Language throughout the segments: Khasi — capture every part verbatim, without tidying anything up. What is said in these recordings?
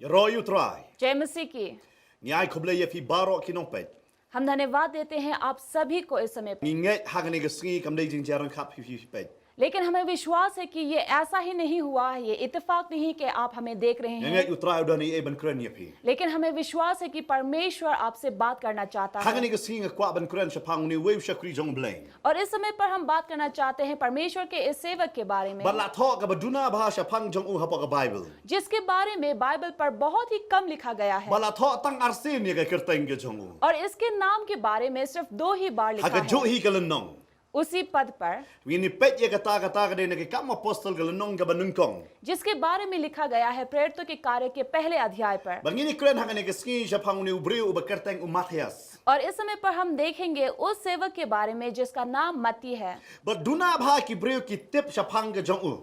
Ïaroh ïa U Trai. जय मसीह की। Ngi ai khublei ïa phi baroh ki nongpeit. हम धन्यवाद देते हैं आप सभी को इस समय पर। Ngi ngeit ha kane ka sngi kam dei jingjia ryngkat phi phi peit. लेकिन हमें विश्वास है कि ये ऐसा ही नहीं हुआ, ये इत्तेफाक नहीं कि आप हमें देख रहे Ngi हैं, ngeit U Trai u don ei ei ban kren ïa phi. लेकिन हमें विश्वास है कि परमेश्वर आपसे बात करना चाहता Ha है। kane ka sngi nga kwah ban kren shaphang une uwei u shakri jong U Blei. और इस समय पर हम बात करना चाहते हैं परमेश्वर के इस सेवक के बारे में, Bad la thoh kaba duna bha shaphang jong u hapoh ka Bible. जिसके बारे में बाइबल पर बहुत ही कम लिखा गया है, Bad la thoh tang arsien ïa ka kyrteng ka jong u. और इसके नाम के बारे में सिर्फ दो ही बार Ha लिखा ka juh है, hi ka lynnong. उसी पद पर। Ngin ïa peit ïa kata kata ka dei na ki Kam Apostol ka lynnong kaba nyngkong. जिसके बारे में लिखा गया है प्रेरितों के कार्य के पहले अध्याय पर। Bad ngin ïa kren ha kane ka sngi shaphang une u briew uba kyrteng u Matthias. और इस समय पर हम देखेंगे उस सेवक के बारे में जिसका नाम मत्ती है। Bad duna bha ki briew ki tip shaphang ka jong u.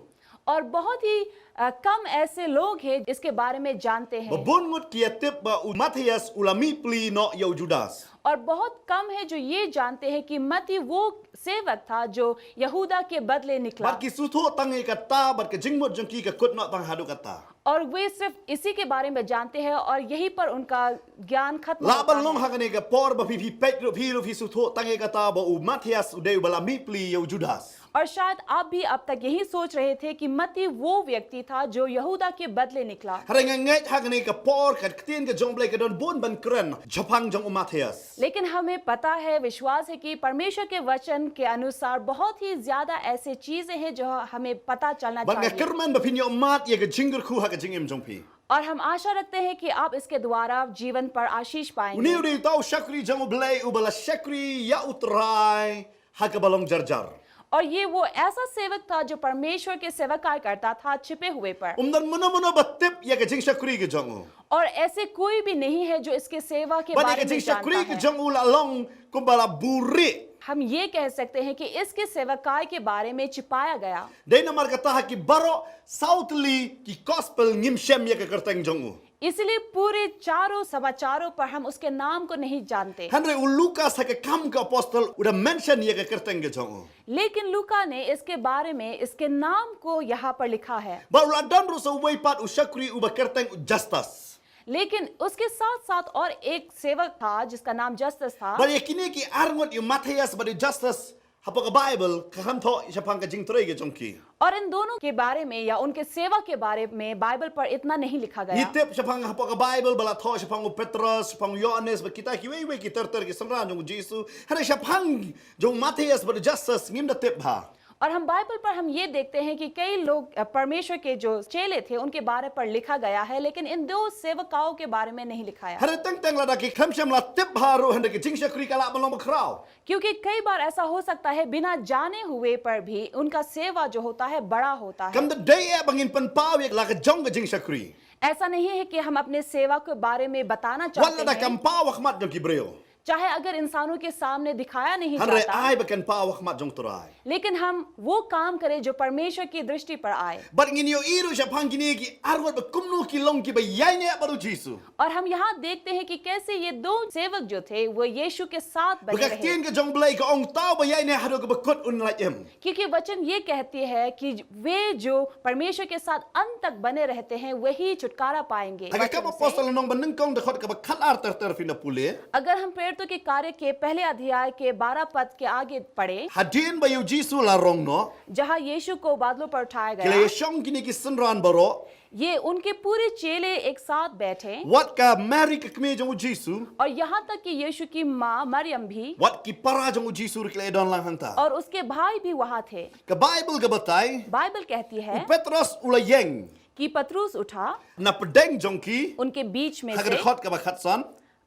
और बहुत ही अ, कम ऐसे लोग हैं जिसके बारे में जानते Ba हैं, bun ngut ki ïa tip ba u Matthias u la mih pli noh ïa u Judas. और बहुत कम है जो ये जानते हैं कि मत्ती वो सेवक था जो यहूदा के बदले निकला। Bad ki sngewthuh tang ïa kata bad ka jingmut jong ki ka kut noh tang haduh kata. और वे सिर्फ इसी के बारे में जानते हैं और यहीं पर उनका ज्ञान खत्म Lah होता ban long है। ha kane ka por ba phi phi peit ruh phi ruh phi sngewthuh tang ïa kata ba u Matthias u dei uba la mih pli ïa u Judas. और शायद आप भी अब तक यही सोच रहे थे कि मत्ती वो व्यक्ति था जो यहूदा के बदले निकला। Hynrei nga ngeit ha kane ka por ka ktien ka jong U Blei ka don bun ban kren shaphang jong u Matthias. लेकिन हमें पता है, विश्वास है कि परमेश्वर के वचन के अनुसार बहुत ही ज्यादा ऐसे चीजें हैं जो हमें पता चलना Bad nga चाहिए। kyrmen ba phin ïoh mad ïa ka jingkyrkhu ha ka jingim jong phi. और हम आशा रखते हैं कि आप इसके द्वारा जीवन पर आशीष Une पाएंगे। u dei uta u shakri jong U Blei uba la shakri ïa U Trai ha kaba long jarjar. और ये वो ऐसा सेवक था जो परमेश्वर के सेवकाई करता था छिपे हुए पर। Um don mano mano ba tip ïa ka jingshakri ka jong u. और ऐसे कोई भी नहीं है जो इसके सेवा के Bad ïa बारे ka में जानता jingshakri ka है। jong u la long kumba la buhrieh. हम ये कह सकते हैं कि इसके सेवकाई के बारे में छिपाया गया। Dei namar kata ha ki baroh saw tylli ki gospel ngim shem ïa ka kyrteng jong u. इसलिए पूरे चारों समाचारों पर हम उसके नाम को नहीं जानते। Hynrei u Lukas ha ka Kam ka Apostol u da mention ïa ka kyrteng ka jong u. लेकिन लूका ने इसके बारे में, इसके नाम को यहाँ पर लिखा है। Bad u la don ruh sa uwei pat u shakri uba kyrteng u Justus. लेकिन उसके साथ साथ और एक सेवक था जिसका नाम जस्तस था। Bad ïa kine ki arngut, ïa u Matthias bad u Justus, hapoh ka Bible ka kham thoh shaphang ka jingtrei ka jong ki. और इन दोनों के बारे में या उनके सेवा के बारे में बाइबल पर इतना नहीं लिखा Ngi गया। tip shaphang hapoh ka Bible ba la thoh shaphang u Petros, shaphang u Ïohannes bad kita kiwei wei ki ter ter ki synran jong u Jisu. Hynrei shaphang jong u Matthias bad u Justus ngim da tip bha. और हम बाइबल पर हम ये देखते हैं कि कई लोग, अ, परमेश्वर के जो चेले थे उनके बारे पर लिखा गया है, लेकिन इन दो सेवकाओं के बारे में नहीं लिखा है। Hynrei teng teng lada ki khlem shym la tip bha ruh, hynrei ka jingshakri ka lah ban long bakhraw. क्योंकि कई बार ऐसा हो सकता है बिना जाने हुए पर भी उनका सेवा जो होता है बड़ा होता है। Kam da dei eh ba ngin pynpaw ïa la ka jong ka jingshakri. ऐसा नहीं है कि हम अपने सेवा के बारे में बताना Wat lada चाहते हैं, kam paw ha khmat jong ki briew. चाहे अगर इंसानों के सामने दिखाया नहीं Hynrei जाता, ai ba kan paw ha khmat jong U Trai. लेकिन हम वो काम करें जो परमेश्वर की दृष्टि पर आए। Bad ngin ïohi ruh shaphang kine ki arngut ba kumno ki long kiba ïaineh bad u Jisu. और हम यहाँ देखते हैं कि कैसे ये दो सेवक जो थे वो यीशु के साथ Ba बने ka रहे, ktien ka jong U Blei ka ong, uta uba ïaineh haduh kaba kut un lait im. क्योंकि वचन ये कहती है कि वे जो परमेश्वर के साथ अंत तक बने रहते हैं वही छुटकारा पाएंगे। Ha ka वचन Kam से, Apostol lynnong ba nyngkong, dkhot kaba khatar ter ter, phin da pule. अगर हम प्रेरितों के कार्य के पहले अध्याय के बारह पद के आगे पढ़े, Hadien ba ïa u Jisu la rong noh, जहाँ यीशु को बादलों पर उठाया ki la गया, ïashong kine ki synran baroh. ये उनके पूरे चेले एक साथ बैठे Wat ka Mari ka kmie jong u Jisu. और यहाँ तक कि यीशु की माँ मरियम भी Wat ki para jong u Jisu ruh ki la ïadon lang hangta. और उसके भाई भी वहाँ थे। Ka Bible ka batai, बाइबल कहती है u Petros u la ïeng कि पतरस उठा na pdeng jong ki, उनके बीच में ha ka से, dkhot kaba khatsan,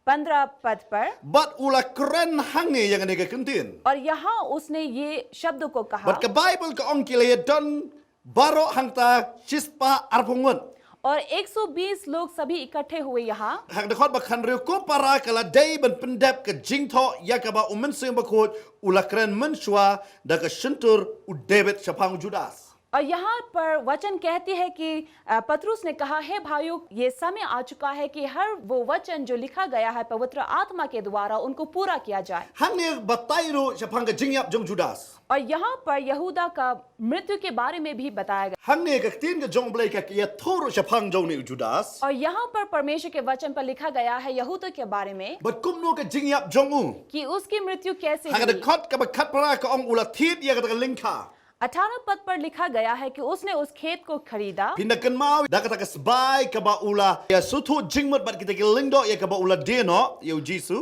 पन्द्रह पद पर, bad u la kren hangne ïa kane ka kyntien. और यहाँ उसने ये शब्द को कहा, Bad ka Bible ka ong ki la ïadon baroh hangta shispah arphew ngut. और एक सौ बीस लोग सभी इकट्ठे हुए यहाँ। Ha ka dkhot ba khathynriew, ko para, ka la dei ban pyndep ka jingthoh ïa kaba U Mynsiem Bakhuid u la kren mynshuwa da ka shyntur u David shaphang u Judas. और यहाँ पर वचन कहती है कि अ, पतरस ने कहा, "हे भाइयों, ये समय आ चुका है कि हर वो वचन जो लिखा गया है पवित्र आत्मा के द्वारा, उनको पूरा किया जाए।" Hangne batai ruh shaphang ka jingïap jong u Judas. और यहाँ पर यहूदा का मृत्यु के बारे में भी बताया गया। Hangne ka ktien ka jong U Blei ka ïathuh ruh shaphang jong une u Judas. और यहाँ पर परमेश्वर के वचन पर लिखा गया है यहूदा के बारे में Bad kumno ka jingïap jong u. कि उसकी मृत्यु कैसे Ha ka हुई। dkhot kaba khatphra ka ong u la thied ïa kata ka lyngkha. अठारह पद पर लिखा गया है कि उसने उस खेत को खरीदा। Phin da kynmaw da kata ka sbai kaba u la ïa sngewthuh jingmut bad kita ki lyngdoh ïa kaba u la die noh ïa u Jisu.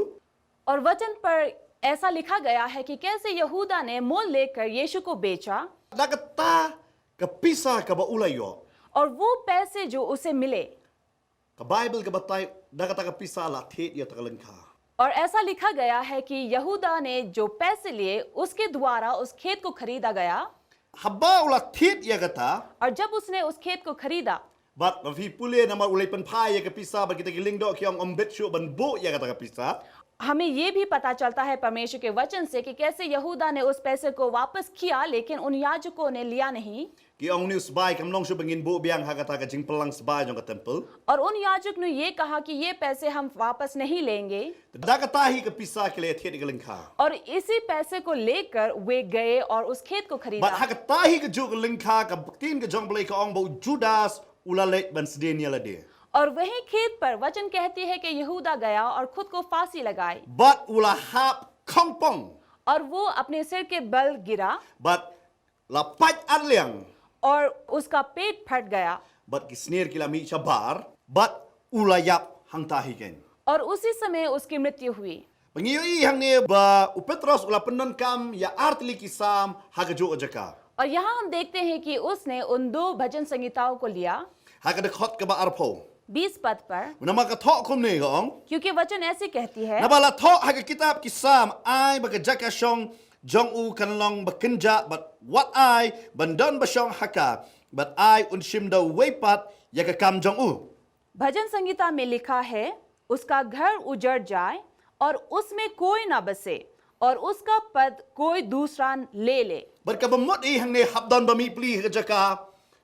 और वचन पर ऐसा लिखा गया है कि कैसे यहूदा ने मोल लेकर यीशु को बेचा। Da kata ka pisa kaba u la ïoh. और वो पैसे जो उसे मिले। Ka Baibl ka batai da kata ka pisa la thied ïa kata ka lyngkha. और ऐसा लिखा गया है कि यहूदा ने जो पैसे लिए, उसके द्वारा उस खेत को खरीदा गया। Haba u la thied ïa kata. और जब उसने उस खेत को खरीदा, Bad ma phi pule namar u la pynphai ïa ka pisa bad kita ki lyngdoh ki ong ym bit shuh ban buh ïa kata ka pisa. हमें ये भी पता चलता है परमेश्वर के वचन से कि कैसे यहूदा ने उस पैसे को वापस किया, लेकिन उन याजकों ने लिया नहीं। Ki ong une u sbai kam long shuh ba ngin buh biang ha kata ka jingpynlang sbai jong ka temple. और उन याजक ने ये कहा कि ये पैसे हम वापस नहीं लेंगे। Da kata hi ka pisa ki la thied ïa ka lyngkha. और इसी पैसे को लेकर वे गए और उस खेत को खरीदा। Bad ha kata hi ka juh ka lyngkha ka ktien ka jong U Blei ka ong ba u Judas u la leit ban sdien ïa lade. और वही खेत पर वचन कहती है कि यहूदा गया और खुद को फांसी लगाई। Bad u la hap khongpong. और वो अपने सिर के बल गिरा। Bad la pait arliang. और उसका पेट फट गया। Bad ki snier ki la mih shabar. Bad u la ïap hangta hi kein. और उसी समय उसकी मृत्यु हुई। Ba ngi ïohi hangne ba u Petros u la pyndonkam ïa artylli ki Salm ha kajuh ka jaka. और यहाँ हम देखते हैं कि उसने उन दो भजन संहिताओं को लिया। Ha ka dkhot kaba arphew. बीस पद पर। Namar ka thoh kumne ka ong. क्योंकि वचन ऐसे कहती है। Naba la thoh ha ka kitab ki Salm, ai ba ka jaka shong jong u kan long ba kynjah bad wat ai ban don ba shong ha ka, bad ai un shim da uwei pat ïa ka kam jong u. भजन संहिता में लिखा है, उसका घर उजड़ जाए और उसमें कोई ना बसे और उसका पद कोई दूसरा ले ले। Bad kaba mut hi hangne hap don ba mihpli ha ka jaka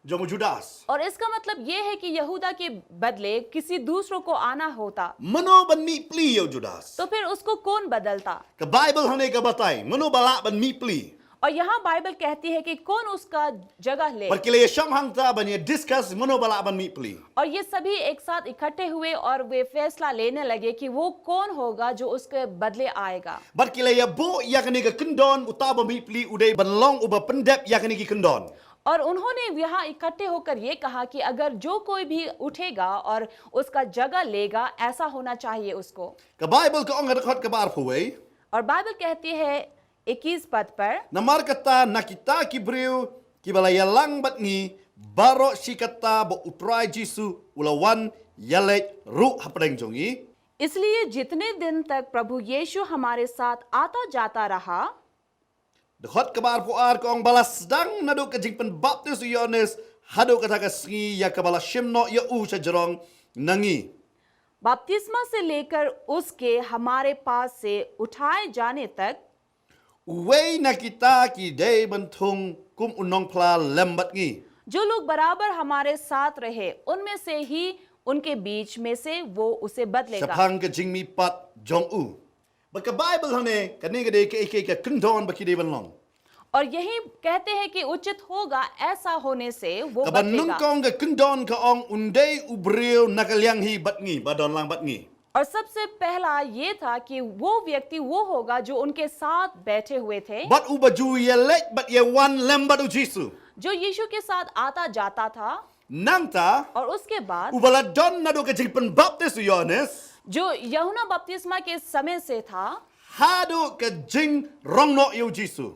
jong u Judas. और इसका मतलब ये है कि यहूदा के बदले किसी दूसरों को आना होता। Mano ban mihpli ïa u Judas. तो फिर उसको कौन बदलता? Ka Baibl hangne ka batai mano ba lah ban mihpli. और यहाँ बाइबल कहती है कि कौन उसका जगह ले। Bad ki la ïa shong hangta ban ïa discuss mano ba lah ban mihpli. और ये सभी एक साथ इकट्ठे हुए और वे फैसला लेने लगे कि वो कौन होगा जो उसके बदले आएगा। Bad ki la ïa buh ïa kane ka kyndon, uta ba mihpli u dei ban long uba pyndep ïa kine ki kyndon. और उन्होंने यहाँ इकट्ठे होकर ये कहा कि अगर जो कोई भी उठेगा और उसका जगह लेगा, ऐसा होना चाहिए उसको। Ka Baibl ka ong ha ka dkhot kaba arphew wei. और बाइबल कहती है इक्कीस पद पर। Namar kata na kita ki briew kiba la ïalang bad ngi, baroh shi katta ba u Trai Jisu u la wan ïaleit ruh hapdeng jong ngi. इसलिए जितने दिन तक प्रभु यीशु हमारे साथ आता जाता रहा, Dkhot kaba arphew ar ka ong ba la sdang naduh ka jingpynbaptis u Ïoannis haduh kata ka sngi ïa kaba la shim noh ïa u sha jrong na ngi. बपतिस्मा से लेकर उसके हमारे पास से उठाए जाने तक, Uwei na kita ki dei ban thung kum u nongphla lem bad ngi. जो लोग बराबर हमारे साथ रहे, उनमें से ही उनके बीच में से वो उसे बदलेगा। Shaphang ka jingmihpat jong u. Ba ka Baibl hangne, kane ka dei kaei kaei ka kyndon ba ki dei ban long. और यही कहते हैं कि उचित होगा, ऐसा होने से वो Kaba बदलेगा। Nyngkong ka kyndon ka ong un dei u briew na ka liang hi bad ngi, ba don lang bad ngi. और सबसे पहला ये था कि वो व्यक्ति वो होगा जो उनके साथ बैठे हुए थे। Bad uba ju ïaleit bad ïawan lem bad u Jisu. जो यीशु के साथ आता जाता था। Nangta, और उसके बाद, uba la don naduh ka jingpynbaptis u Ïoannis, जो यूहन्ना बपतिस्मा के समय से था, haduh ka jingrong noh ïa u Jisu.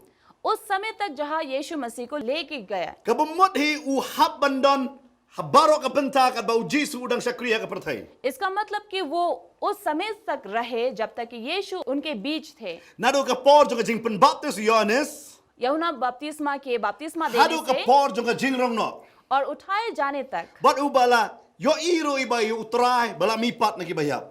उस समय तक जहां यीशु मसीह को लेके गया। Kaba mut hi u hap ban don ha baroh ka bynta katba u Jisu u dang shakri ha ka pyrthei. इसका मतलब कि वो उस समय तक रहे जब तक कि यीशु उनके बीच थे। Naduh ka por jong ka jingpynbaptis u Ïoannis, यूहन्ना बपतिस्मा के बपतिस्मा देने से, haduh ka por jong ka jingrong noh, और उठाए जाने तक। Bad uba la ïohi ruh i ba ïa u Trai ba la mihpat na kiba ïap.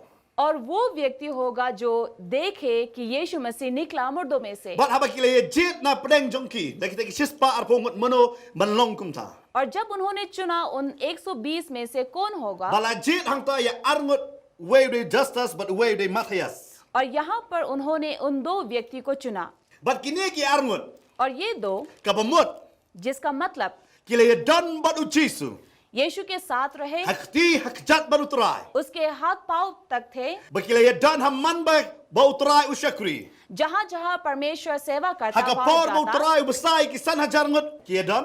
और वो व्यक्ति होगा जो देखे कि यीशु मसीह निकला मुर्दों में से। Bad haba ki la ïa jied na pdeng jong ki da kita ki shispah arphew ngut, mano ban long kumta? और जब उन्होंने चुना उन एक सौ बीस में से कौन होगा, Ba la jied hangta ïa arngut, uwei u dei Justus bad uwei u dei Matthias. और यहाँ पर उन्होंने उन दो व्यक्ति को चुना, Bad kine ki arngut, और ये दो, kaba mut, जिसका मतलब ki la ïa don bad u Jisu यीशु के साथ रहे, ha kti ha kjat bad u Trai. उसके हाथ पांव तक थे। Ba ki la ïa don ha man ba, ba u Trai u shakri. जहां जहां परमेश्वर सेवा करता Ha ka वहां por ba u जाता। Trai u bsa ïa ki san hajar ngut ki ïa don.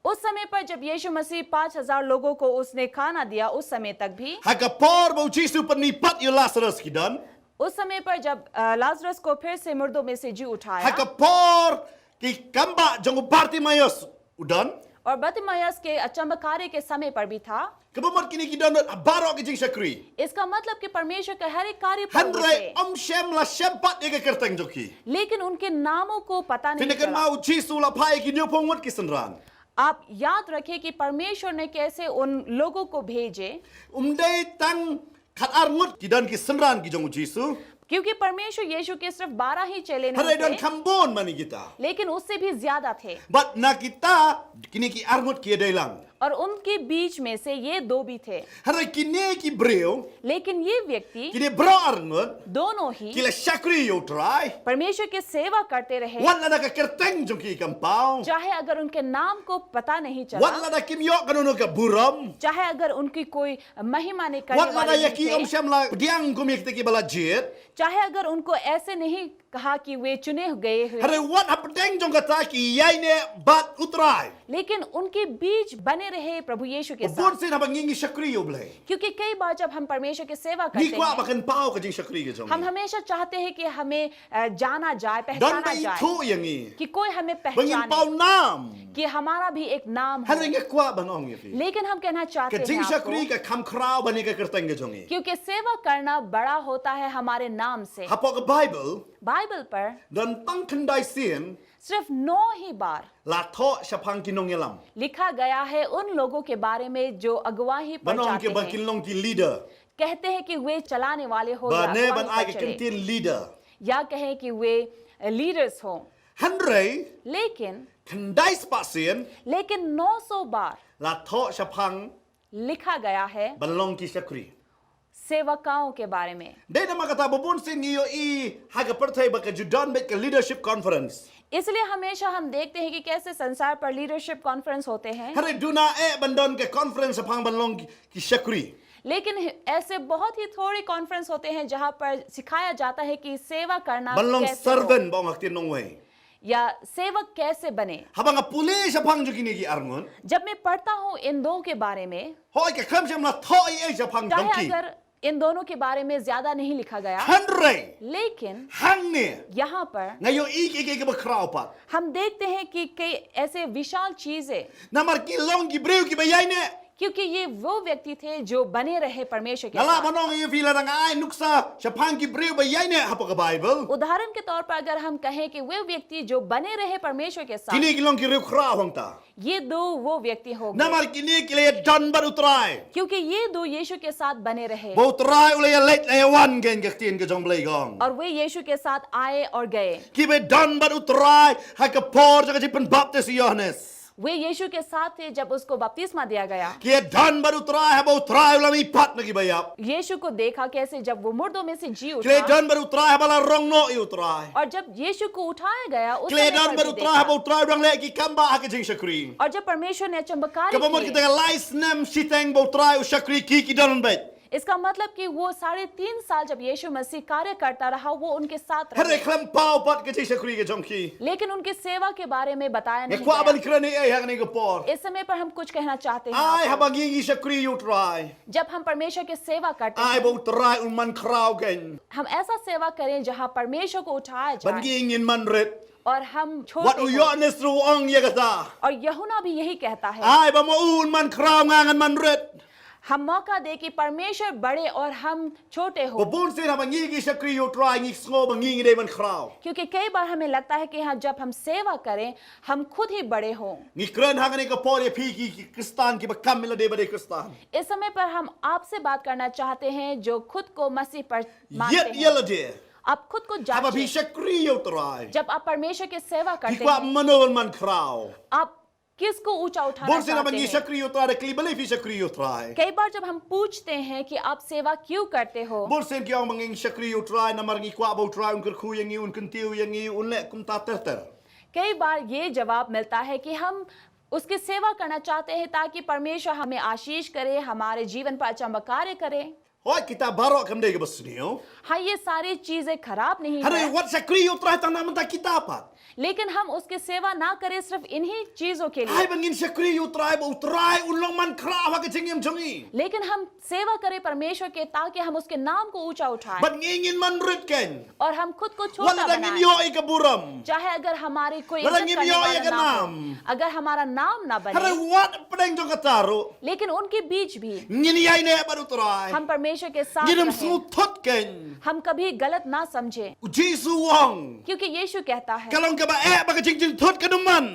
उस समय पर जब यीशु मसीह पाँच हजार लोगों को उसने खाना दिया, उस समय तक भी, Ha ka por ba u Jisu u pynmih pat ïa u Lazarus ki don. उस समय पर जब अ, लाजरस को फिर से मुर्दों में से जी उठाया, Ha ka por ki kambah jong u Bartimaeus u don. और बतिमायस के अचंभकारी के समय पर भी था, Kaba mut kine ki don lut ha baroh ki jingshakri. इसका मतलब कि परमेश्वर के हर एक कार्य पर वो Hynrei थे। ym shym la shem pat ïa ka kyrteng jong ki. लेकिन उनके नामों को पता नहीं Phin ïa kynmaw चला। u Jisu u la phah ïa ki hynñiewphew ngut ki synran. आप याद रखें कि परमेश्वर ने कैसे उन लोगों को भेजे, Ym dei tang khatar ngut ki don ki synran ki jong u Jisu. क्योंकि परमेश्वर यीशु के सिर्फ बारह ही चेले Hynrei नहीं don थे, kham bun man ïa kita. लेकिन उससे भी ज्यादा थे। Bad na kita kine ki arngut ki ïadei lang. और उनके बीच में से ये दो भी थे। Hynrei kine ki briew, लेकिन ये व्यक्ति kine baroh arngut, दोनों ही ki la shakri ïa u Trai. परमेश्वर की सेवा करते रहे, Wat lada ka kyrteng jong ki kam paw. चाहे अगर उनके नाम को पता नहीं Wat चला, lada kim ïoh kano kano ka burom. चाहे अगर उनकी कोई महिमा नहीं करने Wat lada वाले ïa ki ym नहीं थे, shym la pdiang kum ïa kita kiba la jied. चाहे अगर उनको ऐसे नहीं कहा कि वे चुने गए हुए, Hynrei wat hapdeng jong kata ki ïaineh bad u Trai. लेकिन उनके बीच बने रहे प्रभु यीशु के Bun साथ। sien haba ngi ngi shakri ïa u Blei, क्योंकि कई बार जब हम परमेश्वर की सेवा ngi करते kwah ba हैं, kan paw ka jingshakri ka jong हम ngi. हमेशा चाहते हैं कि हमें अ, जाना जाए, Don पहचाना ba ithuh जाए, ïa ngi, कि कोई हमें ba ngin paw पहचाने, nam. कि हमारा भी एक नाम हो। Hynrei nga kwah ban ong ïa phi, लेकिन हम कहना चाहते ka हैं jingshakri आपको, ka kham khraw ban ïa ka kyrteng ka jong ngi. क्योंकि सेवा करना बड़ा होता है हमारे नाम से। Hapoh ka Baibl, बाइबल पर don tang khyndai sien सिर्फ नौ ही बार la thoh shaphang ki nongïalam. लिखा गया है उन लोगों के बारे में जो अगुवाई पर Ban ong ki जाते ba kin हैं, long ki leader. कहते हैं कि वे चलाने वाले हो या Ba ne अगुवाई ban ai पर ka चले, kyntien leader. या कहें कि वे लीडर्स हो। Hynrei, लेकिन khyndai spah sien, लेकिन नौ सौ बार la thoh shaphang लिखा गया है ban long ki shakri. सेवकाओं के बारे में। Dei namar kata ba bun sien ngi ïohi ha ka pyrthei ba ka ju don beit ka leadership conference. इसलिए हमेशा हम देखते हैं कि कैसे संसार पर लीडरशिप कॉन्फ्रेंस होते हैं, Hynrei duna eh ban don ka conference shaphang ban long ki, ki shakri. लेकिन ऐसे बहुत ही थोड़े कॉन्फ्रेंस होते हैं जहां पर सिखाया जाता है कि सेवा करना Ban long कैसे हो, servant ba ong ha ktien nongwei. या सेवक कैसे बने। Haba nga pule shaphang jong kine ki arngut, जब मैं पढ़ता हूँ इन दो के बारे में, hooid ka khlem shym la thoh ei ei shaphang jong चाहे ki. अगर इन दोनों के बारे में ज्यादा नहीं लिखा गया, Hynrei, लेकिन hangne, यहाँ पर nga ïohi ki, ki, kiba khraw pat. हम देखते हैं कि कई ऐसे विशाल चीजें, Namar ki long ki briew kiba ïaineh. क्योंकि ये वो व्यक्ति थे जो बने रहे परमेश्वर के Nga lah साथ। ban ong ïa phi, lada nga ai nuksa shaphang ki briew ba ïaineh hapoh ka Baibl, उदाहरण के तौर पर अगर हम कहें कि वे व्यक्ति जो बने रहे परमेश्वर के साथ, kine ki long ki briew khraw hangta. ये दो वो व्यक्ति हो गए, Namar kine ki la ïa don bad u Trai. क्योंकि ये दो यीशु के साथ बने रहे Ba u Trai u la ïa leit la ïa wan, kein ka ktien ka jong u Blei ka ong. और वे यीशु के साथ आए और गए। Kiba don bad u Trai ha ka por jong ka jingpynbaptis u Ïohannes. वे यीशु के साथ थे जब उसको बपतिस्मा दिया गया। Ki don bad u Trai haba u Trai u la mihpat na kiba ïap. यीशु को देखा कैसे जब वो मुर्दों में से जी Ki उठा, don bad u Trai haba la rong noh ïa u Trai. और जब यीशु को उठाया गया उस Ki समय don पर bad भी u Trai haba देखा, u Trai u dang leh ki kam ba ha ka jingshakri. और जब परमेश्वर ने चमत्कार Kaba mut किए, kita ka lai snem shiteng ba u Trai u shakri, ki ki don beit. इसका मतलब कि वो साढ़े तीन साल जब यीशु मसीह कार्य करता रहा, वो उनके साथ रहे। Hynrei khlem paw pat ka jingshakri ka jong ki. लेकिन उनकी सेवा के बारे में बताया Nga नहीं kwah ban गया। kren ei ei hangne ka por. इस समय पर हम कुछ कहना चाहते हैं Ai आपको। haba ngi ngi shakri ïa u Trai, जब हम परमेश्वर की सेवा करते ai हैं, ba u Trai un man khraw kein. हम ऐसा सेवा करें जहाँ परमेश्वर को उठाया Ban जाए ngi ngin man rit. और हम छोटे Wat u हों। Ïohannes ruh u ong ïa kata. और यूहन्ना भी यही कहता है, Ai ba ma u un man khraw, nga ngan man rit. हम मौका दे कि परमेश्वर बड़े और हम छोटे हो। Ba bun sien haba ngi ngi shakri ïa u Trai ngi sngew ba ngi ngi dei man khraw. क्योंकि कई बार हमें लगता है कि हाँ, जब हम सेवा करें, हम खुद ही बड़े हों। Ngi kren hangne ka por ïa phi ki ki Khristan kiba kam ïa lade ba dei Khristan. इस समय पर हम आपसे बात करना चाहते हैं जो खुद को मसीह पर मानते Ïeit ïa हैं। lade. आप खुद को Haba phi जांचें। Shakri ïa u Trai. जब आप परमेश्वर की सेवा Phi करते kwah हैं, mano ban man khraw. आप किसको ऊंचा उठाना Bun sien haba चाहते ngi हैं? Shakri ïa u Trai da kli balei phi Shakri ïa u Trai. कई बार जब हम पूछते हैं कि आप सेवा क्यों करते हो, Bun sien ki ong ba ngi Shakri ïa u Trai namar ngi kwah ba u Trai un kyrkhu ïa ngi, un kyntiew ïa ngi, un leh kumta ter ter. कई बार ये जवाब मिलता है कि हम उसकी सेवा करना चाहते हैं ताकि परमेश्वर हमें आशीष करे, हमारे जीवन पर अचंबा कार्य करे। Hooid, kita baroh kam dei kaba sniew. हाँ, ये सारी चीजें खराब नहीं Hynrei है, wat Shakri ïa u Trai tang namar kita pat. लेकिन हम उसकी सेवा ना करें सिर्फ इन्हीं चीजों के लिए। Ai ba ngin Shakri ïa u Trai ba u Trai un long man khraw ha ka jingim jong ngi. लेकिन हम सेवा करें परमेश्वर के, ताकि हम उसके नाम को ऊंचा उठाएं Bad ngi ngin man rit kein. और हम खुद को Wat छोटा lada ngim बनाएं। ïoh ïa ka burom. चाहे अगर हमारी कोई Lada इज्जत ngim करने ïoh ïa वाला ka ना हो, nam. अगर हमारा नाम ना बने, Hynrei wat hapdeng jong kata ruh. लेकिन उनके बीच भी Ngin ïaineh bad u Trai. हम परमेश्वर के साथ Ngin ym रहें। Sngew thut kein. हम कभी गलत ना समझें, U Jisu u ong. क्योंकि यीशु कहता है, Ka long kaba eh ba ka jingjynthut kan ym man.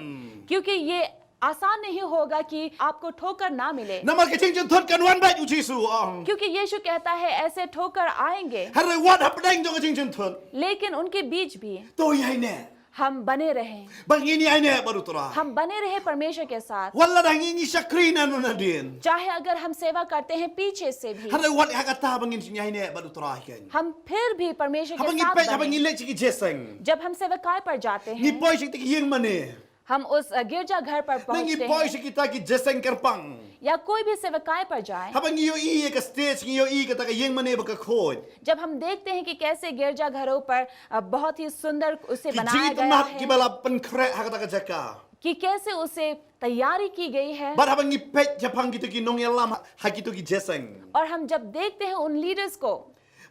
क्योंकि ये आसान नहीं होगा कि आपको ठोकर ना मिले, Namar ka jingjynthut kan wan beit, u Jisu u ong. क्योंकि यीशु कहता है ऐसे ठोकर आएंगे, Hynrei wat hapdeng jong ka jingjynthut. लेकिन उनके बीच भी To ïaineh. हम बने रहें, Ba ngin ïaineh bad u Trai. हम बने रहें परमेश्वर के साथ। Wat lada ngi ngi shakri na nang nadien. चाहे अगर हम सेवा करते हैं पीछे से भी, Hynrei wat ha kata ba ngin ïaineh bad u Trai kein. हम फिर भी परमेश्वर Haba के ngi साथ peit, haba बने। ngi leit sha ki jeseng. जब हम सेवकाई पर जाते Ngi हैं, poi sha kita ki ïingmane. हम उस अ, गिरजाघर पर Ngi पहुंचते poi हैं, sha kita ki jeseng kyrpang. या कोई भी सेवकाई पर जाए, Haba ngi ïohi ïa ka stage, ngi ïohi kata ka ïingmane ba ka khuid. जब हम देखते हैं कि कैसे गिरजाघरों पर अ, बहुत ही सुंदर उसे Ki बनाया गया jingïatynnad है, kiba la pynkhreh ha kata ka jaka. कि कैसे उसे तैयारी की गई है। Bad haba ngi peit shaphang kito ki nongïalam ha kito ki jeseng. और हम जब देखते हैं उन लीडर्स को,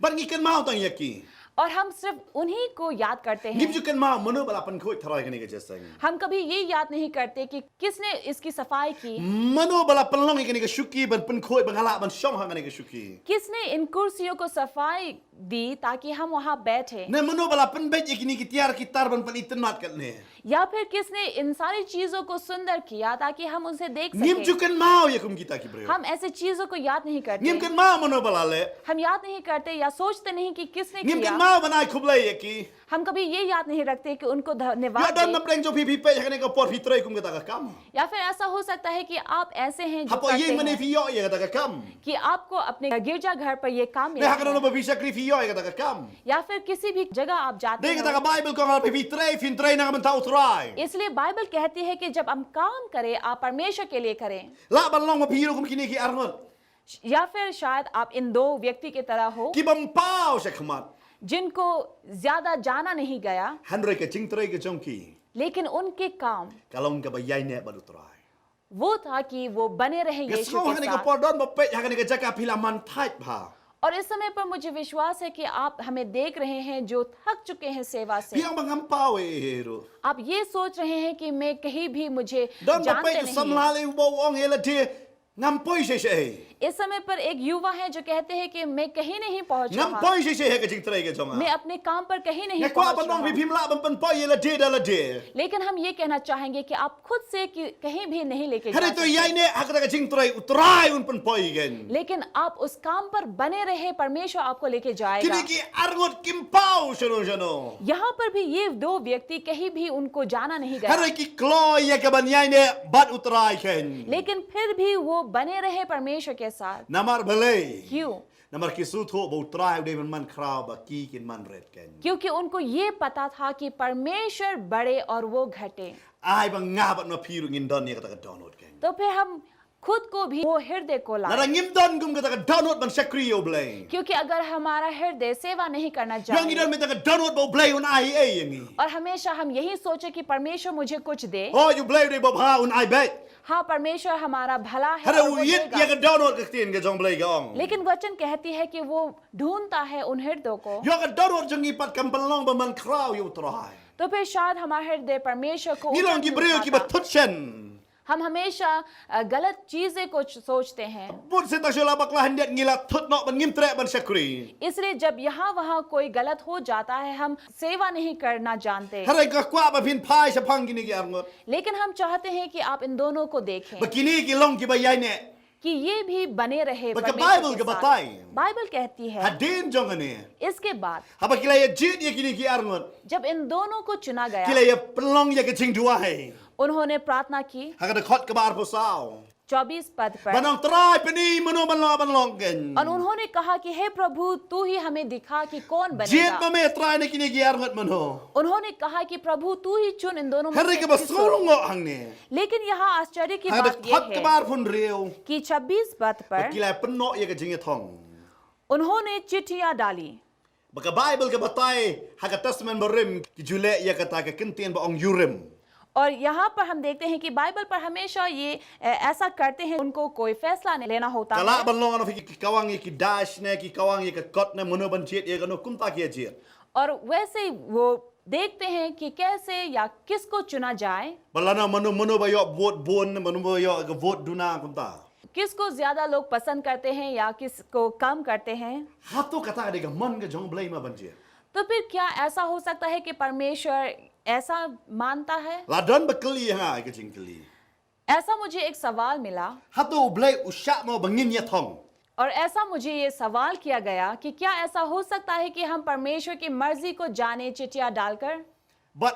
Bad ngi kynmaw tang ïa ki. और हम सिर्फ उन्हीं को याद करते Ngim हैं। ju kynmaw mano ba la pynkhuid tharai kane ka jeseng. हम कभी ये याद नहीं करते कि किसने इसकी सफाई की, Mano ba la pynlong ïa kane ka shuki ban pynkhuid ba nga lah ban shong ha kane ka shuki. किसने इन कुर्सियों को सफाई दी ताकि हम वहां बैठे, Ne mano ba la pynbeit ïa kine ki tiar ki tar ban pynitynnad katne. या फिर किसने इन सारी चीजों को सुंदर किया ताकि हम उसे देख Ngim ju सकें। kynmaw ïa kum kita ki briew. हम ऐसे चीजों को याद नहीं Ngim करते, kynmaw mano ba la leh. हम याद नहीं करते या सोचते नहीं कि किसने Ngim किया। kynmaw ban ai khublei ïa ki. हम कभी ये याद नहीं रखते कि उनको Ïoh धन्यवाद don दें। napdeng jong phi, phi peit ha kane ka por phi trei kum kata ka kam. या फिर ऐसा हो सकता है कि आप ऐसे हैं जो Hapoh करते ïingmane हैं, phi ïoh ïa kata ka kam. कि आपको अपने गिरजाघर पर ये काम Ne मिला ha kano है, ba phi shakri phi ïoh ïa kata ka kam. या फिर किसी भी जगah आप जाते Dei kata ka हैं। Baibl ka ong lada phi trei phin trei na ka bynta u Trai. इसलिए बाइबल कहती है कि जब हम काम करें, आप परमेश्वर के लिए करें। Lah ban long ba phi ïa kum kine ki arngut. या फिर शायद आप इन दो व्यक्ति की तरह हो, Ki bym paw shakhmat. जिनको ज्यादा जाना नहीं गया, Hynrei ka jingtrei ka jong ki. लेकिन उनके काम Ka long kaba ïaineh bad u Trai. वो था कि वो बने रहे Nga यीशु sngew के ha kane ka साथ। por don ba peit ha kane ka jaka phi la man thait bha. और इस समय पर मुझे विश्वास है कि आप हमें देख रहे हैं जो थक चुके हैं सेवा से। Phi ong ba ngam paw ei ei ruh. आप ये सोच रहे हैं कि मैं कहीं भी, मुझे Don ba जानते peit u नहीं। samla lei uba u ong ïa lade. Ngam poi shisha ei. इस समय पर एक युवा है जो कहते हैं कि मैं कहीं नहीं पहुंचा, Ngam poi shisha ei ha ka jingtrei ka jong nga. मैं अपने काम पर कहीं नहीं Nga kwah पहुंच ban ong phi रहा। phim lah ban pynpoi ïa lade da lade. लेकिन हम ये कहना चाहेंगे कि आप खुद से कि कहीं भी नहीं लेके जा Hynrei to सकते। ïaineh ha kata ka jingtrei u Trai un pynpoi ïa ngi. लेकिन आप उस काम पर बने रहे, परमेश्वर आपको लेके जाएगा। Kine ki arngut kim paw shano shano. यहाँ पर भी ये दो व्यक्ति कहीं भी उनको जाना नहीं गया, Hynrei ki kloi ïa ka ban ïaineh bad u Trai kein. लेकिन फिर भी वो बने रहे परमेश्वर के साथ। Namar balei. क्यों? Namar ki sngewthuh ba u Trai u dei ban man khraw ba ki kin man rit kein. क्योंकि उनको ये पता था कि परमेश्वर बड़े और वो घटे। Ai ba nga bad ma phi ruh ngin don ïa kata ka dohnud kein. तो फिर हम खुद को भी वो हृदय को Lada लाए, ngim don kum kata ka dohnud ban shakri ïa u Blei. क्योंकि अगर हमारा हृदय सेवा नहीं करना Ïoh ngi don चाहे mynta ka dohnud ba u Blei un ai ei ei ïa ngi. और हमेशा हम यही सोचे कि परमेश्वर मुझे कुछ दे, Hooid, u Blei u dei babha, un ai beit. हाँ, परमेश्वर हमारा भला है Hynrei और u वो ïit देगा। ïa ka dohnud, ka ktien ka jong u Blei ka ong. लेकिन वचन कहती है कि वो ढूंढता है उन हृदयों को। Ïoh ka dohnud jong ngi pat kam pynlong ba man khraw ïa u Trai. तो फिर शायद हमारा हृदय परमेश्वर को Ngi ऊंचा long ki नहीं briew kiba उठाता। thut shen. हम हमेशा अ, गलत चीजें को च- सोचते हैं। Bun sien tang shu la bakla hyndiat ngi la thut noh ban ngim treh ban shakri. इसलिए जब यहाँ वहाँ कोई गलत हो जाता है, हम सेवा नहीं करना जानते। Hynrei nga kwah ba phin phai shaphang kine ki arngut. लेकिन हम चाहते हैं कि आप इन दोनों को देखें Ba kine ki long kiba ïaineh. कि ये भी बने रहे Ba ka परमेश्वर के Ka Baibl ka साथ। batai. बाइबल कहती है Hadien jong kane. इसके बाद Haba ki la ïa jied ïa kine ki arngut. जब इन दोनों को चुना गया, Ki la ïa pynlong ïa ka jingduwai. उन्होंने प्रार्थना की। Ha ka dkhot kaba arphew saw. चौबीस पद Ba पर, nang Trai, pyni mano ban long ban long kein. और उन्होंने कहा कि हे प्रभु, तू ही हमें दिखा कि कौन Jied बनेगा। ma me Trai na kine ki arngut mano. उन्होंने कहा कि प्रभु, तू ही चुन इन दोनों में Hynrei से kaba किसको। sngewlyngngoh hangne. लेकिन यहाँ आश्चर्य की Ha ka बात यह dkhot kaba है arphew hynriew. कि छब्बीस पद Ba पर, ki la pynnoh ïa ka jingïathong. उन्होंने चिट्ठियां डाली। Ba ka Baibl ka batai ha ka Testament Barim ki ju leh ïa kata ka kyntien ba ong Urim. और यहाँ पर हम देखते हैं कि बाइबल पर हमेशा ये अ, ऐसा करते हैं, उनको कोई फैसला नहीं लेना होता Ka lah है। ban long ano phi ki kawang ïa ki dash ne, ki kawang ïa ka kot ne, mano ban jied ïa kano, kumta ki ïa jied. और वैसे ही वो देखते हैं कि कैसे या किसको चुना जाए, Ba lano mano, mano ba ïoh vote bun, mano ba ïoh ka vote duna, kumta. किसको ज्यादा लोग पसंद करते हैं या किसको कम करते हैं। Hato kata ka dei ka mon ka jong U Blei ma ban jied? तो फिर क्या ऐसा हो सकता है कि परमेश्वर ऐसा मानता है? La don ba kylli ha nga ka jingkylli. ऐसा मुझे एक सवाल मिला Hato U Blei u shah mo ba ngin ïathong? और ऐसा मुझे ये सवाल किया गया कि क्या ऐसा हो सकता है कि हम परमेश्वर की मर्जी को जाने चिट्ठियां डालकर? Bad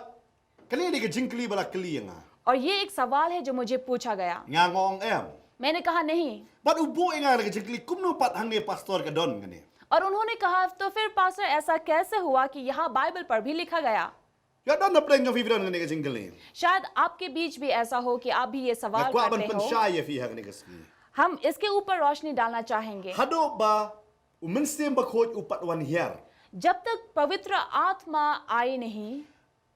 kane ka dei ka jingkylli ba la kylli ïa nga. और ये एक सवाल है जो मुझे पूछा गया। Nga ong em. मैंने कहा नहीं। Bad u buh ïa nga ka jingkylli, kumno pat hangne pastor ka don kane? और उन्होंने कहा, तो फिर पास्टर, ऐसा कैसे हुआ कि यहाँ बाइबल पर भी लिखा गया? Ïa don na pdeng jong phi don kane ka jingkylli. शायद आपके बीच भी ऐसा हो कि आप भी ये Nga सवाल kwah ban करते हो। pynshai ïa phi ha kane ka sngi. हम इसके ऊपर रोशनी डालना चाहेंगे। Haduh ba u Mynsiem Bakhuid u pat wan hiar. जब तक पवित्र आत्मा आई नहीं,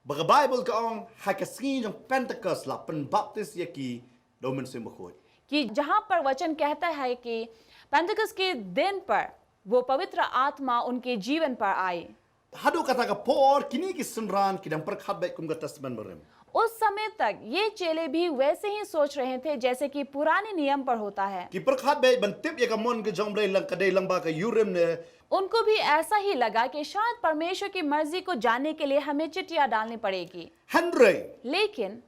Ba ka Baibl ka ong ha ka sngi jong Pentekost la pynbaptis ïa ki da u Mynsiem Bakhuid. कि जहां पर वचन कहता है कि पेंतकुस्त के दिन पर वो पवित्र आत्मा उनके जीवन पर आई। Haduh kata ka por kine ki synran ki dang pyrkhat beit kum ka Testament Barim. उस समय तक ये चेले भी वैसे ही सोच रहे थे जैसे कि पुराने नियम पर होता है। Ki pyrkhat beit ban tip ïa ka mon ka jong U Blei lang ka dei lang ba ka Urim ne. उनको भी ऐसा ही लगा कि शायद परमेश्वर की मर्जी को जानने के लिए हमें चिट्ठियां डालनी पड़ेगी। Hynrei लेकिन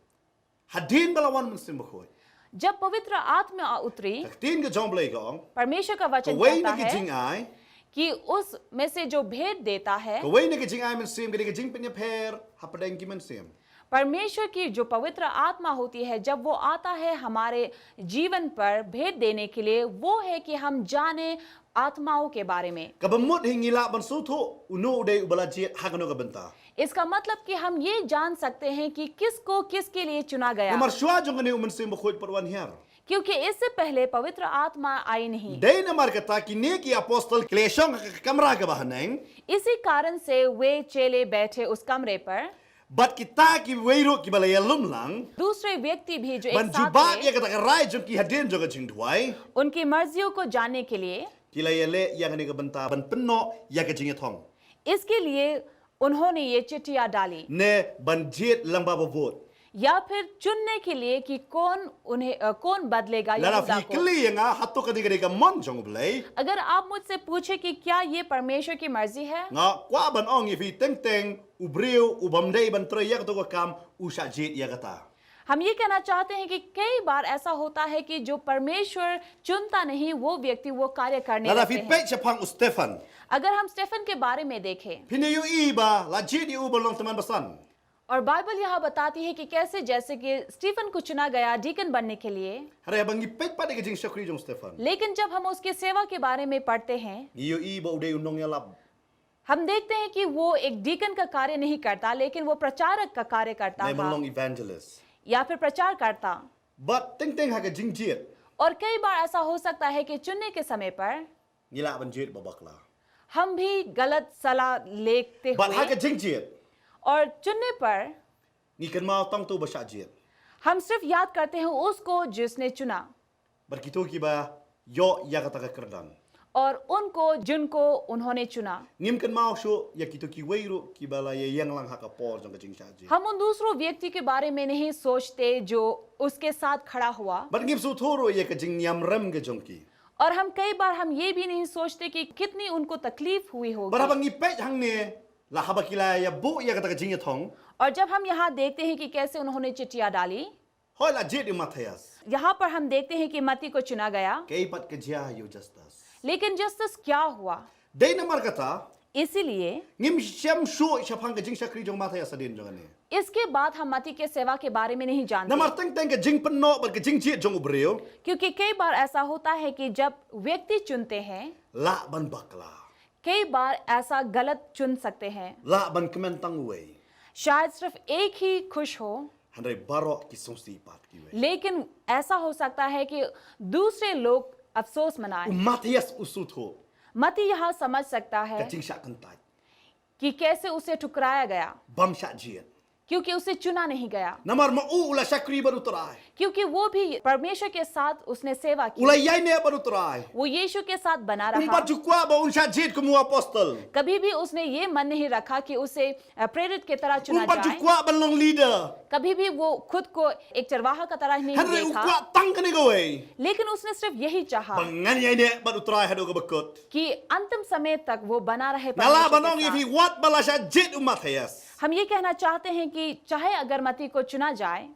hadien ba la wan Mynsiem Bakhuid, जब पवित्र आत्मा उतरी, ka ktien ka jong U Blei ka ong, परमेश्वर का वचन kawei na कहता ki है jingai, कि उसमें से जो भेद देता है, kawei na ki jingai mynsiem ka dei ka jingpynïapher hapdeng ki mynsiem. परमेश्वर की जो पवित्र आत्मा होती है, जब वो आता है हमारे जीवन पर भेद देने के लिए, वो है कि हम जाने आत्माओं के बारे में। Kaba mut hi ngi lah ban sngewthuh uno u dei uba la jied ha kano ka bynta. इसका मतलब कि हम ये जान सकते हैं कि किसको किसके लिए चुना गया, Namar shuwa jong kane u Mynsiem Bakhuid pat wan hiar. क्योंकि इससे पहले पवित्र आत्मा आई नहीं। Dei namar kata kine ki apostol ki la shong ha ka kamra kaba haneng. इसी कारण से वे चेले बैठे उस कमरे पर। Bad kita kiwei ruh kiba la ïalum lang दूसरे व्यक्ति भी जो ban एक साथ jubab थे, ïa kata ka rai jong ki hadien jong ka jingduwai. उनकी मर्जियों को जानने के लिए, Ki la ïaleh ïa kane ka bynta ban pynnoh ïa ka jingïathong. इसके लिए उन्होंने ये चिट्ठियां डाली Ne ban jied lang ba ba vote. या फिर चुनने के लिए कि कौन उन्हें अ, कौन बदलेगा Lada यहूदा phi को। kylli ïa nga hato kane ka dei ka mon jong U Blei, अगर आप मुझसे पूछे कि क्या ये परमेश्वर की मर्जी है, nga kwah ban ong ïa phi, teng teng u briew u bym dei ban trei ïa kato ka kam u shah jied ïa kata. हम ये कहना चाहते हैं कि कई बार ऐसा होता है कि जो परमेश्वर चुनता नहीं, वो व्यक्ति वो कार्य करने Lada लगते phi हैं। peit shaphang u Stephan, अगर हम स्टेफन के बारे में देखें, phin ïohi ba la jied ïa u ban long tymmen basan. और बाइबल यहाँ बताती है कि कैसे, जैसे कि स्टीफन को चुना गया डीकन बनने के लिए, Hynrei haba ngi peit pat ïa ka jingshakri jong u Stephan, लेकिन जब हम उसकी सेवा के बारे में पढ़ते हैं, ngi ïohi ba u dei u nongïalap. हम देखते हैं कि वो एक डीकन का कार्य नहीं करता, लेकिन वो प्रचारक का कार्य करता Ne ban था long evangelist. या फिर प्रचार करता। Bad teng teng ha ka jingjied, और कई बार ऐसा हो सकता है कि चुनने के समय पर ngi lah ban jied ba bakla. हम भी गलत सलाह लेते Bad ha ka हुए jingjied, और चुनने पर ngi kynmaw tang uto ba shah jied. हम सिर्फ याद करते हैं उसको जिसने चुना। Bad kito kiba ïoh ïa kata ka kyrdan. और उनको जिनको उन्होंने चुना। Ngim kynmaw shuh ïa kito kiwei ruh kiba la ïeng lang ha ka por jong ka jingshah jied. हम उन दूसरों व्यक्ति के बारे में नहीं सोचते जो उसके साथ खड़ा हुआ। Bad ngim sngewthuh ruh ïa ka jingniam rem ka jong ki. और हम कई बार हम ये भी नहीं सोचते कि कितनी उनको तकलीफ हुई होगी। Bad haba ngi peit hangne, la haba ki la ïa buh ïa kata ka jingïathong. और जब हम यहाँ देखते हैं कि कैसे उन्होंने चिट्ठियां डाली, hoi la jied ïa u Matthias. यहाँ पर हम देखते हैं कि मत्ती को चुना गया। Kaei pat ka jia ïa u Justus. लेकिन जस्टस क्या हुआ? Dei namar kata, इसीलिए ngim shem shuh shaphang ka jingshakri jong u Matthias hadien jong kane. इसके बाद हम मत्ती के सेवा के बारे में नहीं जानते। Namar teng teng ka jingpynnoh bad ka jingjied jong u briew, क्योंकि कई बार ऐसा होता है कि जब व्यक्ति चुनते हैं, lah ban bakla, कई बार ऐसा गलत चुन सकते हैं। Lah ban kmen tang uwei. शायद सिर्फ एक ही खुश हो, hynrei baroh ki sngewsih pat kiwei. लेकिन ऐसा हो सकता है कि दूसरे लोग अफसोस मनाएं। U Matthias u sngewthuh, मत्ती यहाँ समझ सकता है ka jingshah kyntait, कि कैसे उसे ठुकराया गया, bym shah jied, क्योंकि उसे चुना नहीं गया। Namar ma u u la shakri bad u Trai. क्योंकि वो भी परमेश्वर के साथ उसने सेवा की। U la ïaineh bad u Trai. वो यीशु के साथ बना रहा। Um pat ju kwah ba un shah jied kum u apostol. कभी भी उसने ये मन नहीं रखा कि उसे, अ, प्रेरित की तरह चुना जाए। Um pat ju kwah ban long leader. कभी भी वो खुद को एक चरवाहा का तरह नहीं देखा। Hynrei u kwah tang kane kawei. लेकिन उसने सिर्फ यही चाहा। Ba ngan ïaineh bad u Trai haduh kaba kut. कि अंतिम समय तक वो बना रहे परमेश्वर के साथ। Nga lah ban ong ïa phi wat ba la shah jied u Matthias. हम ये कहना चाहते हैं कि चाहे अगर मत्ती को चुना जाए,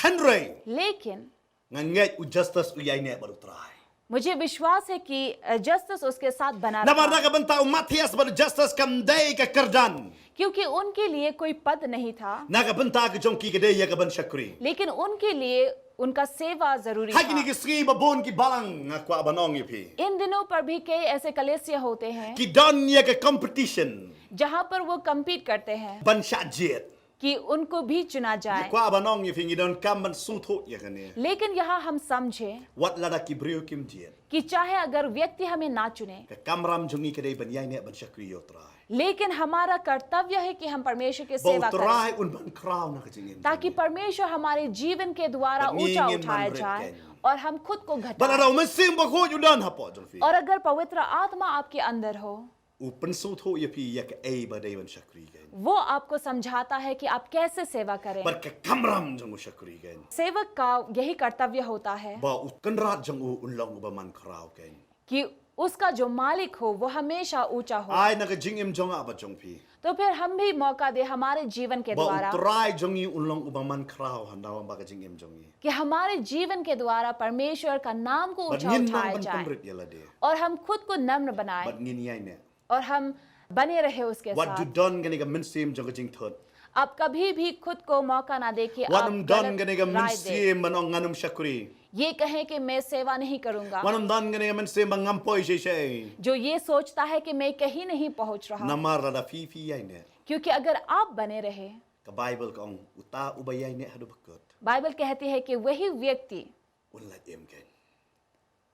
hynrei, लेकिन, nga ngeit u Justus u ïaineh bad u Trai. मुझे विश्वास है कि, अ, जस्टस उसके साथ बना रहा। Namar na ka bynta u Matthias bad u Justus kam dei ka kyrdan. क्योंकि उनके लिए कोई पद नहीं था। Na ka bynta ka jong ki ka dei ïa ka ban shakri. लेकिन उनके लिए उनका सेवा जरूरी था। Ha kine ki sngi ba bun ki balang nga kwah ban ong ïa phi. इन दिनों पर भी कई ऐसे कलीसिया होते हैं, ki don ïa ka competition, जहां पर वो कम्पीट करते हैं, ban shah jied, कि उनको भी चुना जाए। Nga kwah ban ong ïa phi, ngi donkam ban sngewthuh ïa kane. लेकिन यहाँ हम समझें, wat lada ki briew kim jied, कि चाहे अगर व्यक्ति हमें ना चुने, ka kamram jong ngi ka dei ban ïaineh ban shakri ïa u Trai. लेकिन हमारा कर्तव्य है कि हम परमेश्वर की सेवा करें, ba u Trai un ban khraw na ka jingim, ताकि परमेश्वर हमारे जीवन के द्वारा ऊंचा उठाया जाए और हम खुद को घटाएं। Bad lada u Mynsiem Bakhuid u don hapoh jong phi, और अगर पवित्र आत्मा आपके अंदर हो, u pynsngewthuh ïa phi ïa kaei ba dei ban shakri kein. वो आपको समझाता है कि आप कैसे सेवा करें। Bad ka kamram jong u shakri kein, सेवक का यही कर्तव्य होता है, ba u kynrad jong u un long uba man khraw kein, कि उसका जो मालिक हो वो हमेशा ऊंचा हो। Ai na ka jingim jong nga bad jong phi, तो फिर हम भी मौका दे हमारे जीवन के द्वारा, ba u Trai jong ngi un long uba man khraw ha naba ka jingim jong ngi, कि हमारे जीवन के द्वारा परमेश्वर का नाम को ऊंचा उठाया जाए, bad ngin nang ban pynrit ïa lade, और हम खुद को नम्र बनाएं, bad ngin ïaineh, और हम बने रहे उसके साथ। Wat ju don kane ka mynsiem jong ka jingthut. आप कभी भी खुद को मौका ना दे कि आप गलत राय दें। Wat nym don kane ka mynsiem ban ong ngan nym shakri, ये कहें कि मैं सेवा नहीं करूंगा। Wat nym don kane ka mynsiem ba ngam poi shisha, जो ये सोचता है कि मैं कहीं नहीं पहुंच रहा। Namar lada phi phi ïaineh, क्योंकि अगर आप बने रहे, ka Baibl ka ong uta uba ïaineh haduh ba kut, बाइबल कहती है कि वही व्यक्ति, un lait im kein,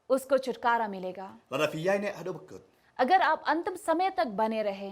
उसको छुटकारा मिलेगा। Lada phi ïaineh haduh ba kut, अगर आप अंतिम समय तक बने रहे,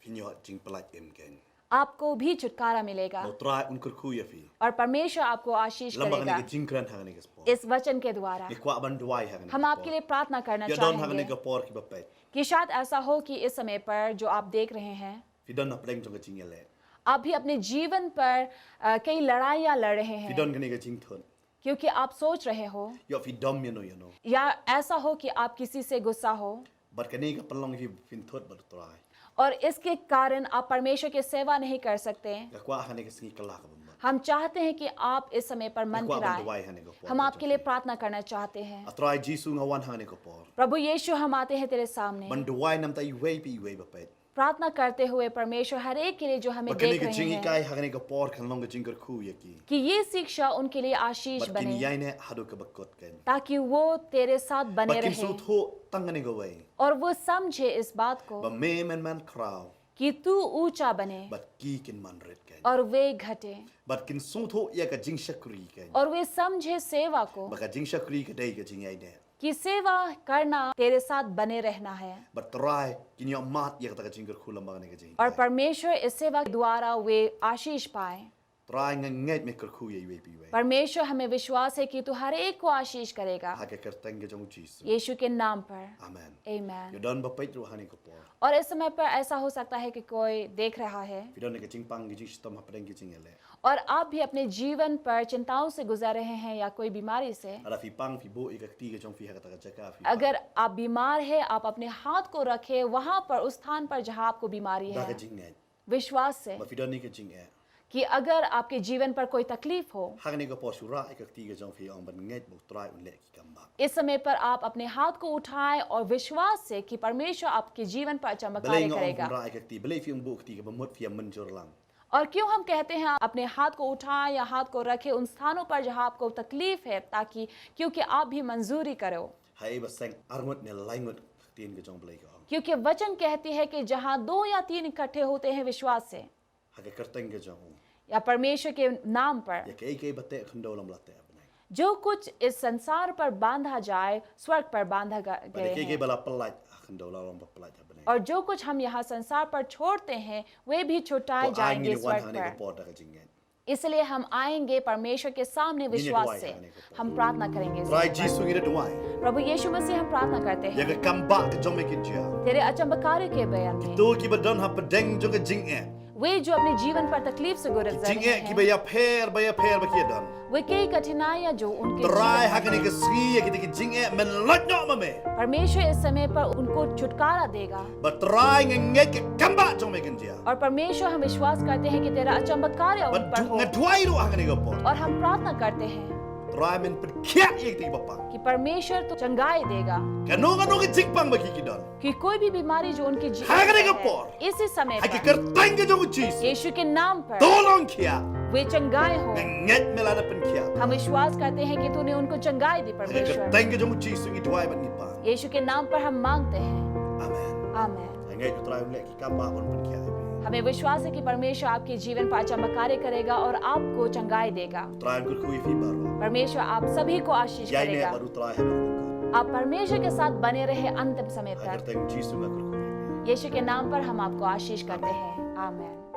phin ïoh jingpyllait im kein, आपको भी छुटकारा मिलेगा, ba u Trai un kyrkhu ïa phi, और परमेश्वर आपको आशीष करेगा। Lyngba kane ka jingkren ha kane ka por, इस वचन के द्वारा ngi kwah ban duwai ha kane ka por, हम आपके लिए प्रार्थना करना चाहेंगे, ïa don ha kane ka por kiba peit, कि शायद ऐसा हो कि इस समय पर जो आप देख रहे हैं, phi don hapdeng jong ka jingïaleh, आप भी अपने जीवन पर, अ, कई लड़ाइयाँ लड़ रहे हैं, phi don kane ka jingthut, क्योंकि आप सोच रहे हो, ïoh phi dom ïano ïano, या ऐसा हो कि आप किसी से गुस्सा हो, bad kane ka pynlong ïa phi phin thut bad u Trai, और इसके कारण आप परमेश्वर की सेवा नहीं कर सकते। Nga kwah ha kane ka sngi kylla ka bym mut, हम चाहते हैं कि आप इस समय पर मन फिराएं। Nga kwah ban duwai ha kane ka por, हम आपके लिए प्रार्थना करना चाहते हैं। A Trai Jisu, nga wan ha kane ka por, प्रभु यीशु, हम आते हैं तेरे सामने, ban duwai namar iwei pa iwei ba peit, प्रार्थना करते हुए परमेश्वर हर एक के लिए जो हमें देख रहे हैं, ba kane ka jinghikai ha kane ka por kan long ka jingkyrkhu ïa ki, कि ये शिक्षा उनके लिए आशीष बने, bad kin ïaineh haduh kaba kut kein, ताकि वो तेरे साथ बने रहें, bad kin sngewthuh tang kane kawei, और वो समझे इस बात को, ba me men man khraw, कि तू ऊंचा बने, bad ki kin man rit kein, और वे घटे, bad kin sngewthuh ïa ka jingshakri kein, और वे समझे सेवा को, ba ka jingshakri ka dei ka jingïaineh, कि सेवा करना तेरे साथ बने रहना है। Bad Trai, kin ïoh mad ïa kata ka jingkyrkhu lyngba kane ka jinghikai, और परमेश्वर इस सेवा के द्वारा वे आशीष पाए। Trai nga ngeit me kyrkhu ïa iwei pa iwei. परमेश्वर, हमें विश्वास है कि तू हर एक को आशीष करेगा। Ha ka kyrteng ka jong u Jisu. यीशु के नाम पर। Amen. Amen. Ïa don ba peit ruh ha kane ka por. और इस समय पर ऐसा हो सकता है कि कोई देख रहा है Phi don ka jingpang ka jingshitom hapdeng ka jingeh. और आप भी अपने जीवन पर चिंताओं से गुजर रहे हैं या कोई बीमारी से। Lada phi pang phi buh ïa ka kti ka jong phi ha kata ka jaka phi. अगर आप बीमार हैं, आप अपने हाथ को रखें वहां पर, उस स्थान पर जहां आपको बीमारी Da ka है, jingngeit. विश्वास से Ba phi don ïa ka jingeh. कि अगर आपके जीवन पर कोई तकलीफ हो, Ha kane ka por shu rah ïa ka kti ka jong phi, ong ban ngeit ba u Trai un leh ki kam bak. इस समय पर आप अपने हाथ को उठाएं और विश्वास से कि परमेश्वर आपके जीवन पर अचंबा Balei कार्य nga ong करेगा। rah ïa ka kti, balei phi ong buh ka kti kaba mut phi ïa mynjur lang. और क्यों हम कहते हैं अपने हाथ को उठाएं या हाथ को रखें उन स्थानों पर जहां आपको तकलीफ है, ताकि, क्योंकि आप भी मंजूरी करो। Haei ba seng arngut ne laingut ka ktien ka jong Blei ka ong. क्योंकि वचन कहती है कि जहां दो या तीन इकट्ठे होते हैं विश्वास से Ha ka kyrteng ka jong u. या परमेश्वर के नाम पर, Ïa kaei kaei ba teh ha khyndew la ym lah teh ha bneng. जो कुछ इस संसार पर बांधा जाए, स्वर्ग पर बांधा ग- Bad गए ïa kaei kaei हैं। ba la pyllait ha khyndew la ym lah pyllait ha bneng. और जो कुछ हम यहाँ संसार पर छोड़ते हैं, वे भी छुटाए To ai जाएंगे ngin wan स्वर्ग ha kane ka पर। por da ka jingngeit. इसलिए हम आएंगे परमेश्वर के सामने Ngin ïa विश्वास duwai से। ha kane ka por. हम प्रार्थना करेंगे इस Trai पर। Jisu ngi da duwai. प्रभु यीशु मसीह, हम प्रार्थना करते Ïa हैं ka kam bak ka jong me kin jia. तेरे अचंबकारी के बयान में। Kito kiba don hapdeng jong ka jingeh. वे जो अपने जीवन पर तकलीफ से गुजर Ki रहे jingeh हैं, kiba ïapher ba ïapher ba ki don. वे कई कठिनाइयां जो उनके Trai ha जीवन kane ka sngi ïa kita ki jingeh men lait noh ma me. परमेश्वर इस समय पर उनको छुटकारा देगा। Ba Trai nga ngeit ka kam bak jong me kin jia. और परमेश्वर, हम विश्वास करते हैं कि तेरा अचंबा कार्य उन Bad पर du- हो। nga duwai ruh ha kane ka por. और हम प्रार्थना करते हैं Trai men pynkhiah ïa kita kiba pang. कि परमेश्वर तो चंगाई देगा, Kano kano ka jingpang ba ki ki don. कि कोई भी बीमारी जो उनके जीवन Ha kane ka में por. है, इसी समय Ha ka पर kyrteng ka jong u Jisu. यीशु के नाम पर To long khiah. वे चंगाए हो। Nga ngeit me la da pynkhiah. हम विश्वास करते हैं कि तूने उनको चंगाई दी Ha ka परमेश्वर। kyrteng ka jong u Jisu ngi duwai bad ngi pang. यीशु के नाम पर हम मांगते हैं। Amen. आमेन। Nga ngeit u Trai un leh ki kam bak ban pynkhiah ïa phi. हमें विश्वास है कि परमेश्वर आपके जीवन पर अचंबा कार्य करेगा और आपको चंगाई देगा। Trai un kyrkhu ïa phi baroh. परमेश्वर आप सभी को आशीष Ïaineh करेगा। bad u Trai haduh ba kut. आप परमेश्वर के साथ बने रहे अंतिम समय Ha ka तक। kyrteng Jisu nga kyrkhu ïa phi. यीशु के नाम पर हम आपको आशीष करते हैं। आमेन।